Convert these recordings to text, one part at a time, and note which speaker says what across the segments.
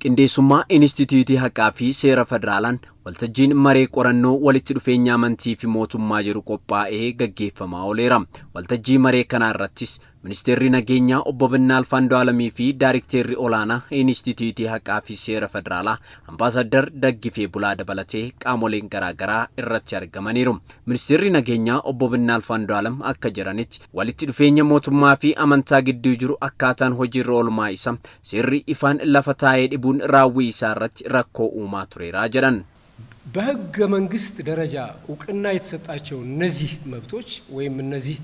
Speaker 1: Qindeessummaa Inistiitiyuutii Haqaa fi Seera Federaalaan waltajjiin maree qorannoo walitti dhufeenya amantii fi mootummaa jedhu qophaa'ee gaggeeffamaa ooleera. Waltajjii maree kanaa irrattis Ministeerri Nageenyaa Obbo Binnaalf Andu'aalamii fi Daarikteerri Olaanaa Inistiitiyuutii Haqaa fi Seera Federaalaa Ambaasaaddar Daggifee Bulaa dabalatee qaamoleen garaagaraa irratti argamaniiru. Ministeerri Nageenyaa Obbo Binnaalf Andu'aalam akka jedhanitti, walitti dhufeenya mootummaa fi amantaa gidduu jiru akkaataan hojiirra oolmaa isa seerri ifaan lafa taa'ee dhibuun raawwii isaa irratti rakkoo uumaa tureera jedhan.
Speaker 2: በህገ መንግስት ደረጃ እውቅና የተሰጣቸው እነዚህ መብቶች ወይም እነዚህ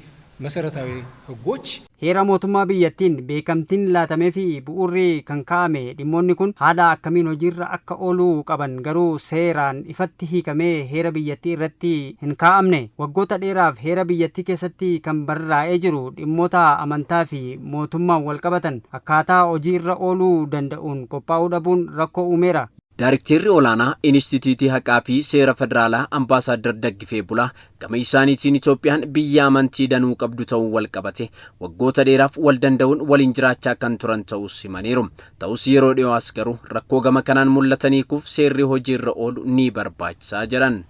Speaker 2: መሰረታዊ ህጎች
Speaker 3: Heera mootummaa biyyattiin beekamtiin laatameefi bu'uurri kan kaa'ame dhimmoonni kun haala akkamiin hojiirra akka ooluu qaban garuu seeraan ifatti hiikamee heera biyyattii irratti hin kaa'amne. Waggoota dheeraaf heera biyyattii keessatti kan barraa'ee jiru dhimmoota amantaa fi mootummaan wal qabatan akkaataa hojiirra ooluu danda'uun qophaa'uu dhabuun rakkoo uumeera.
Speaker 1: Daarikteerri Olaanaa Inistiitiyuutii Haqaa fi Seera Federaalaa Ambaasaaddar Daggifee Bulaa gama isaaniitiin Itoophiyaan biyya amantii danuu qabdu ta'uun wal qabate waggoota dheeraaf wal danda'uun waliin jiraachaa kan turan ta'us himaniiru. Ta'us yeroo dhiyoo as garuu rakkoo gama kanaan mul'atan hiikuuf seerri hojiirra oolu ni barbaachisaa jedhan.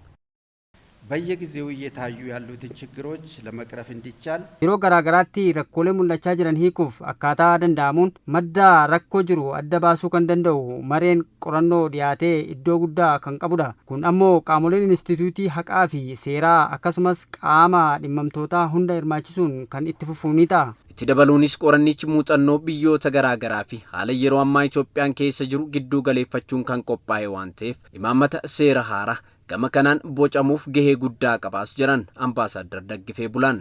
Speaker 4: በየጊዜው እየታዩ ያሉትን ችግሮች ለመቅረፍ እንዲቻል
Speaker 3: Yeroo garaagaraatti rakkoolee mul'achaa jiran hiikuuf akkaataa danda'amuun madda rakkoo jiru adda baasuu kan danda'u mareen qorannoo dhiyaatee iddoo guddaa kan qabudha. Kun ammoo qaamoleen inistituutii haqaa fi seeraa akkasumas qaama dhimmamtootaa hunda hirmaachisuun kan itti fufu ni ta'a.
Speaker 1: Itti dabaluunis qorannichi muuxannoo biyyoota garaagaraa fi haala yeroo ammaa Itoophiyaan keessa jiru gidduu galeeffachuun kan qophaa'e waan ta'eef imaammata seera haaraa gama kanaan bocamuuf gahee guddaa qabaas jedhan Ambaasaaddar Daggifee Bulaan.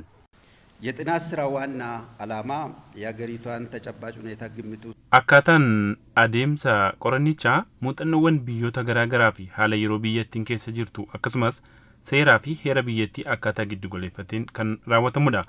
Speaker 4: የጥናት ስራ ዋና ዓላማ የሀገሪቷን ተጨባጭ ሁኔታ ግምት ውስጥ
Speaker 5: Akkaataan adeemsa qorannichaa muuxannoowwan biyyoota garaagaraa fi haala yeroo biyyattiin keessa jirtu akkasumas seeraa fi heera biyyattii akkaataa giddu galeeffateen kan raawwatamudha.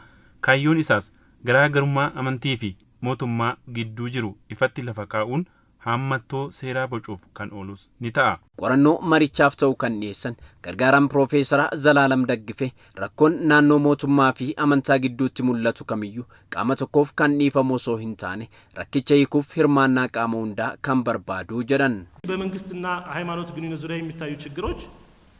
Speaker 5: Kaayyoon isaas garaagarummaa amantii fi mootummaa gidduu jiru ifatti lafa kaa'uun hammattoo seeraa bocuuf kan oolus ni ta'a.
Speaker 1: Qorannoo marichaaf ta'u kan dhiyeessan gargaaraan Piroofeesara Zalaalam Daggifee rakkoon naannoo mootummaa fi amantaa gidduutti mul'atu kamiyyuu qaama tokkoof kan dhiifamu osoo hin taane rakkicha hiikuuf hirmaannaa qaama hundaa kan barbaadu jedhan.
Speaker 6: በመንግስትና ሃይማኖት ግንኙነት ዙሪያ የሚታዩ ችግሮች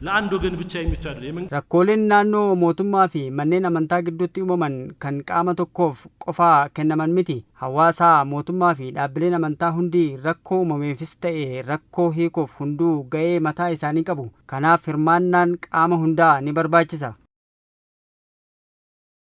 Speaker 6: ለአንድ ወገን ብቻ የሚታዩ አይደለም።
Speaker 3: Rakkooleen naannoo mootummaa fi manneen amantaa gidduutti uumaman kan qaama tokkoof qofaa kennaman miti. Hawaasa, mootummaa fi dhaabbileen amantaa hundi rakkoo uumameefis ta'e rakkoo hiikuuf hunduu ga'ee mataa isaanii qabu. Kanaaf hirmaannaan qaama hundaa ni barbaachisa.